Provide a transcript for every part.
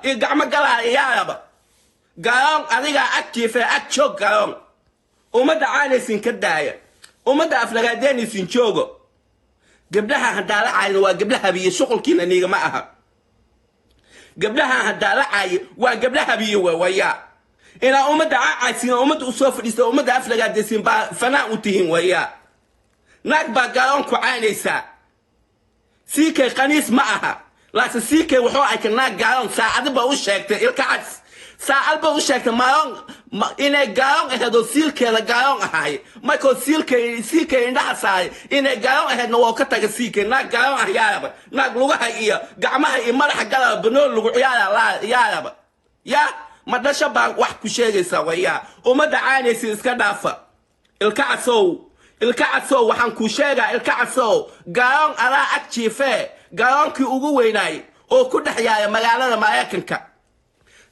Iyo gacmo galaaya yaaraba. Garoon adigaa ag jiifee, ag joog garoon. Ummadda caanaysin ka daaya, ummadda aflagaadeenaysin joogo. Gabdhaha haddaa la caayina waa gabdha habiye, shuqulkiina niigama aha. Gabdhaha haddaa la caaye waa gabdha habiye waya. Inaa ummadda caacaysiin oo ummadda usoo fadhiista, ummadda aflagaadaysiin baa fanaan u tihiin waya. Naag baa garoon ku caynaysaa. Siikay qaniis ma aha, laakiin siikay wuxuu arkay naag garoon. Saacadi ba u sheegtay Ilka Cas, saacad ba u sheegtay maroon inay garoon ahayd oo siilkeeda garoon ahaay. Markuu siilkay siikay indhaha saaray inay garoon ahaydna, waa ka taga siikay. Naag garoon ah yaaraba, naag lugaha iyo gacmaha iyo madaxa galaba banool lagu ciyaara yaaraba. Yaa ma dhasho baa wax ku sheegaysaa wayaa? Ummadda caanaysa iska dhaafa. Ilka Casow, Ilka Casow, waxaan kuu sheegaa, Ilka Casow, garoon adaa ag jiifee, garoonkii ugu weynaay oo ku dhex yaaya magaalada Maraykanka,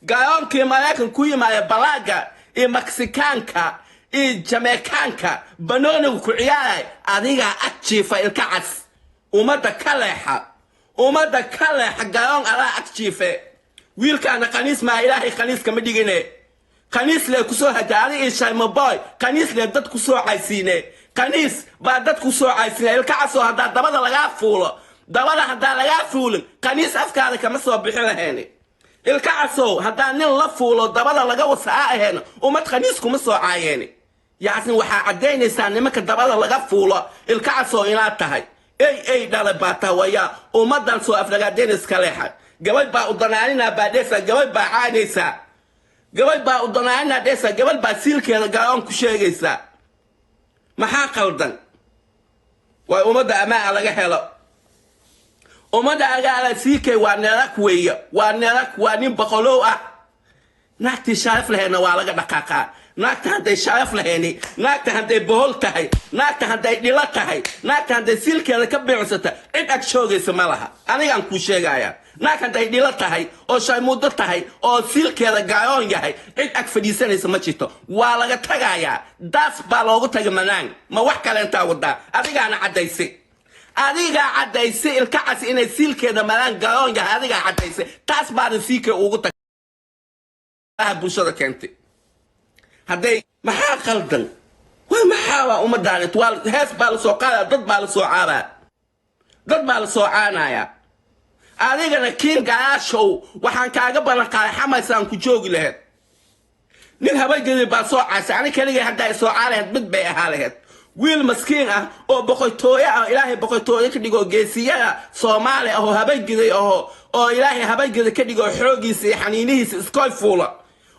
garoonkii Maraykan ku yimaaya balaaga iyo Meksikaanka iyo Jameykaanka banooniga ku ciyaaray, adigaa ag jiifa. Ilka Cas, ummadda ka leexa, ummadda ka leexa. Garoon adaa ag jiife. Wiilkaana qaniis maa, Ilaahay qaniis kama dhigine. Qaniis lee kusoo hajaa adi iyo Shaymaboy, qaniis lee dad kusoo caysiine, qaniis baa dad kusoo caysiine. Ilka Casoo, haddaa dabada lagaa fuulo, dabada haddaa lagaa fuulin, qaniis afkaada kama soo bixi lahayn. Ilka Casow, haddaa nin la fuulo dabada laga wasaa ahayn, ummad qaniis kuma soo caayeeni. Yacni waxaa caddaynaysaa nimanka dabada laga fuulo, Ilka Casow, inaad tahay ey ey dhalay baa tahay wayaa. Ummaddan soo aflagaadeen iska leexa. Gabadh baa u danaaninaa baa dheesa, gabadh baa caanaysaa, gabadh baa u danaaninaa dheesa, gabadh baa siilkeeda garoon ku sheegaysaa. Maxaa qaldan? Waa ummadda amaaha laga helo ummadda agaala. Siikay waa neerag weeye, waa neerag, waa nin boqolow ah. Naagtii sharaf lahayna waa laga dhaqaaqaa. Naagta hadday sharaf lahayni, naagta hadday bohol tahay, naagta hadday dhilo tahay, naagta hadday siilkeeda ka biicsata, cid ag joogaysa ma laha. Anigaan kuu sheegaya, naag hadday dhilo tahay oo shaymudo tahay oo siilkeeda garoon yahay, cid ag fadhiisanaysa ma jirto, waa laga tagayaa. Daas baa loogu tagay manaan. Ma wax kaleentaa wadaa? Adigaana caddaysay, adigaa caddaysay, Ilka Cas, inay siilkeeda manaan garoon yahay. Adigaa caddaysay, taas baana siikay ugu tag bulshada keentay. Hadday maxaa qaldan? Waa maxaa? Waa ummadaan waa hees baa la soo qaadaya, dad baa la soo caabaa, dad baa la soo caanaya. Adigana kiin garaashow, waxaan kaaga ballan qaaday xamaysaan ku joogi lahayd. Nin habageli baa soo caasay. Ani keligay haddaa soo caalahayd mid bay ahaa lahayd. Wiil maskiin ah oo boqortooyo ah, Ilaahay boqortooyo ka dhigo, geesiyada Soomaali ah oo habagiday aho oo Ilaahay habagida ka dhigo, xoogiisa iyo xaniinihiisa iskoy fuula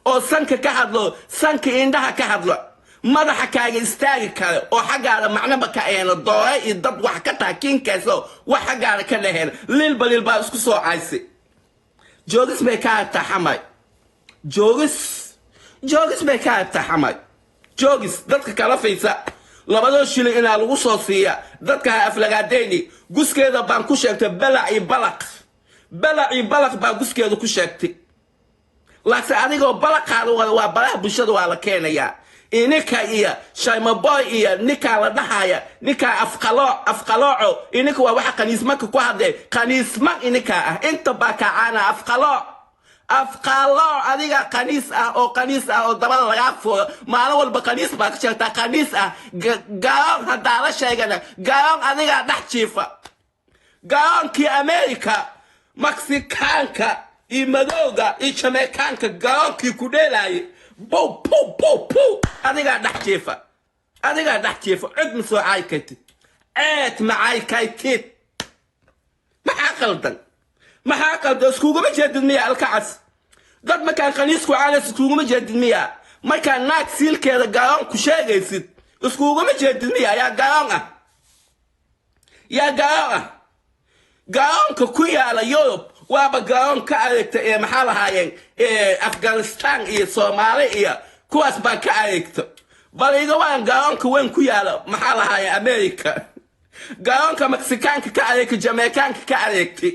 oo sanka ka hadlo, sanka indhaha ka hadlo, madaxa kaaga istaagi kale oo xaggaada macnaba ka eena doore iyo dad wax ka taha kiinkayso wax xaggaada ka dhaheen. Lilba lil baa isku soo caysay. Joogis bay ka hartaa Xamay, joogis, joogis bay ka hartaa Xamay, joogis. Dadka kala faysa labadoo shilin inaa lagu soo siiya dadka ha aflagaadeyni. Guskeeda baan ku sheegtay balac iyo balaq, balac iyo balaq baa guskeeda ku sheegtay. Laakiin adigoo balaqaada wada waa baraha bulshada waa la keenayaa. Ininka iyo Shaymaboy iyo ninkaa la dhahaya, ninkaa afqalooc, afqalooco, ininka waa waxa qaniismanka ku hadlee. Qaniisman ininkaa ah, inta baa kacaana. Afqalooc, afqalooc, adiga qaniis ah oo qaniis ah oo dabada lagaa fuuro. Maalin walba qaniis baa ka sheegtaa, qaniis ah. Garoon haddaa la sheegana, garoon adigaa dhex jiifa. Garoonkii America, Meksikaanka iyo madowga iyo Jameykaanka garoonkii ku dheelaayay, bow bow bow bow, adigaa dhex jiifa, adigaa dhex jiifa. Cid ma soo caayi kartid, ceed ma caayi kartid. Maxaa qaldan? Maxaa qaldan? Iskuguma jeedid miya, Alkacas? Dad markaan khaniisku caanays iskuguma jeedid miya? Markaa naag siilkeeda garoon ku sheegaysid iskuguma jeedid miya? Yaa garoon ah? Yaa garoon ah? Garoonka ku yaala Yurub waaba garoon ka adeegta ee maxaa lahaayeen, Afghanistan iyo Soomaali iyo kuwaas baa ka adeegto. Bal iga waan garoonka weyn ku yaala, maxaa lahaayeen, America, garoonka Meksikaanka ka adeegtay, Jameykaanka ka adeegtay,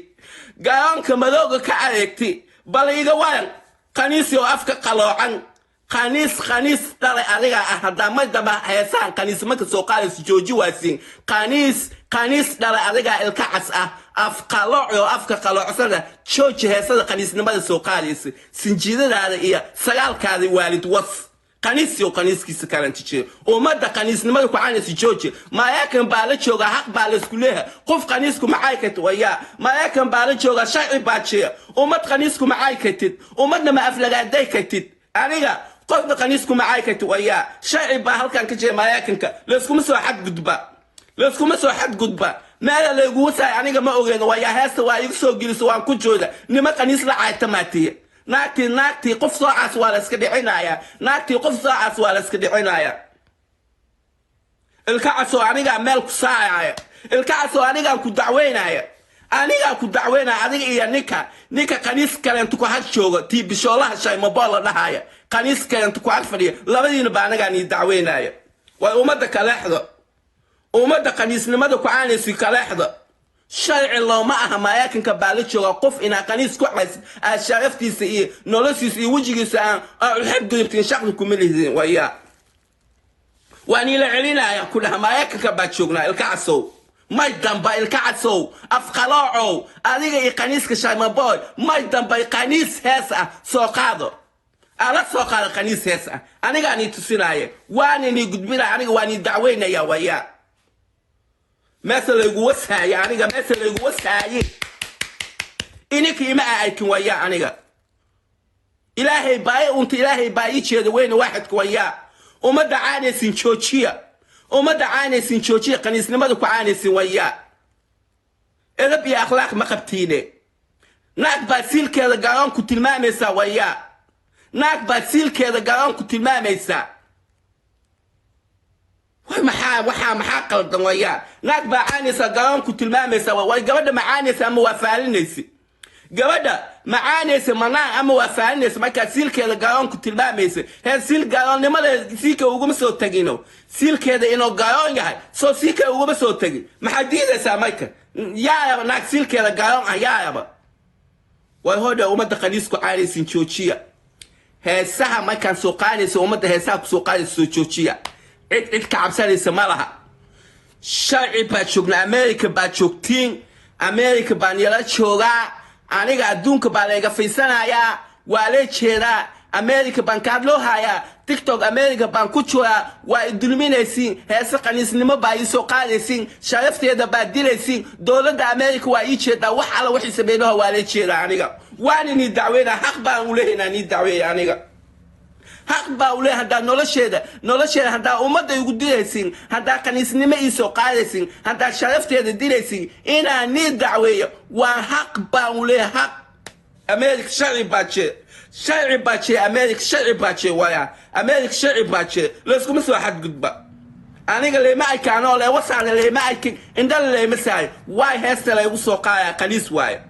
garoonka madowga ka adeegtay. Bal iga waan qaniisi oo afka qaloocan. Khaniis, khaniis dhalay adiga ah. Haddaa may damba heesahan khaniisma ka soo qaadayso, jooji waasiin. Khaniis, khaniis dhalay adigaa, ilka cas ah, af qalooc oo afka qaloocsana. Jooji heesada khaniisnimada soo qaadaysa, sinjiidadaada iyo sagaalkaada waalid was. Khaniisyo khaniiskiisa kalantijiyo, ummadda khaniisnimada ku caanaysa jooji. Maraykan baa la joogaa, xaq baa la isku leeyahay. Qof khaniisku maxay katid wayaa? Maraykan baa la joogaa, sharci baa jira. Ummad khaniisku maxay katid? Ummadna ma aflagaaday katid? Aniga qofna khaniisku maxay katid wayaa? Sharci baa halkan ka jira Maraykanka. Layskuma soo xadgudba, layskuma soo xadgudba. Meela laygugu saay aniga ma ogeyn wayaa. Heesta waa igu soo geliso, waan ku jooda. Nima khaniis la caayta maatiye. Naagtii, naagtii qof soocaas waa la iska dhicinayaa. Naagtii qof soocaas waa la iska dhicinayaa. Ilka casoo, anigaa meel ku saacaya. Ilka casoo, anigaan ku dacweynaya, anigaa ku dacweynaya, adiga iyo ninka khaniis kaleentu ku hag jooga, tii bishoolaha shaymaboo la dhahaya, khaniis kaleentu ku ag fadhiya. Labadiina ba anigaa nii dacweynaya. Way ummadda kaleexdo, ummadda khaniisnimada ku caanaysi kaleexdo. Sharci looma aha. Maraykanka baa la jooga. Qof inaa khaniis ku caysid, aad sharaftiisa iyo noloshiisa iyo wejigiisa aan aa u xadgudubtiin, shaqdi kuma lihdin wayaa. Waan ila celinaya ku dhaha. Maraykanka baa joognaa. Ilka casow, may damba, ilka casow, afqaloocow, adiga iyo khaniiska sharmaboy, may dambay khaniis hees ah soo qaado. Ala soo qaado khaniis hees ah, anigaa nii tusinaaye, waana nii gudbinaya. Aniga waa nii dacweynaya wayaa. Meesa laygu wasaaye, aniga meesa laygu wasaaye, ininka ima arkin wayaa. Aniga Ilaahay baa unta, Ilaahay baa ii jeeda weyne waaxidka wayaa. Ummadda caanaysin joojiya, ummadda caanaysin joojiya, khaniisnimada ku caanaysin wayaa. Edab iyo akhlaaq ma qabtiine. Naag baa siilkeeda garoonku tilmaamaysaa wayaa. Naag baa siilkeeda garoonku tilmaamaysaa. Way maxaa waxaa, maxaa qaldan wayaa? Naag baa caanaysaa, garoonku tilmaamaysaa. Way gabadha ma caanaysa ama waa faalinaysa? Gabadha macaanaysa manaa ama waa faalinaysa markaa siilkeeda garoonku tilmaamaysa? Hee, siil garoonnimada siilka uguma soo tegino. Siilkeeda inuu garoon yahay soo siilka uguma soo tegin. Maxaad diidaysaa marka? Yaayaba, naag siilkeeda garoon ah, yaayaba. Way hodha, ummadda khaniisku caanaysin joojiya. Heesaha markaan soo qaadaysa, ummadda heesaha ku soo qaadaysa soo joojiya. Cid cid ka cabsanaysa ma laha. Sharci baad joognaa, America baad joogtiin, America baan yala joogaa. Aniga adduunka baa layga fiirsanayaa, waa lay jeedaa. America baan kaadloo hayaa, TikTok America baan ku jiraa. Waa idulminaysiin, heese khaniisnimo baa ii soo qaadaysiin, sharafteeda baa dilaysiin. Dowladda America waa ii jeedaa. Wax alla wixii sameynaha waa lay jeedaa. Aniga waan inii dacweynaa, xaq baan u leeyahay inaan ii dacweeya. Aniga xaq baa u leeyahay. Haddaa nolosheeda, nolosheeda haddaa ummadda igu dilaysiin, haddaa khaniisnimo ii soo qaadaysiin, haddaa sharafteeda dilaysiin, inaan nii dacweeyo waa xaq baan u leeyahay, xaq. America sharci baa jira, sharci baa jira. America sharci baa jira waya. America sharci baa jira, layskuma soo xadgudba. Aniga leyma arkaanoo leewasaana, leyma arkin, indhana leyma saayo. Waay heesta laygu soo qaadaya? Khaniis waaye.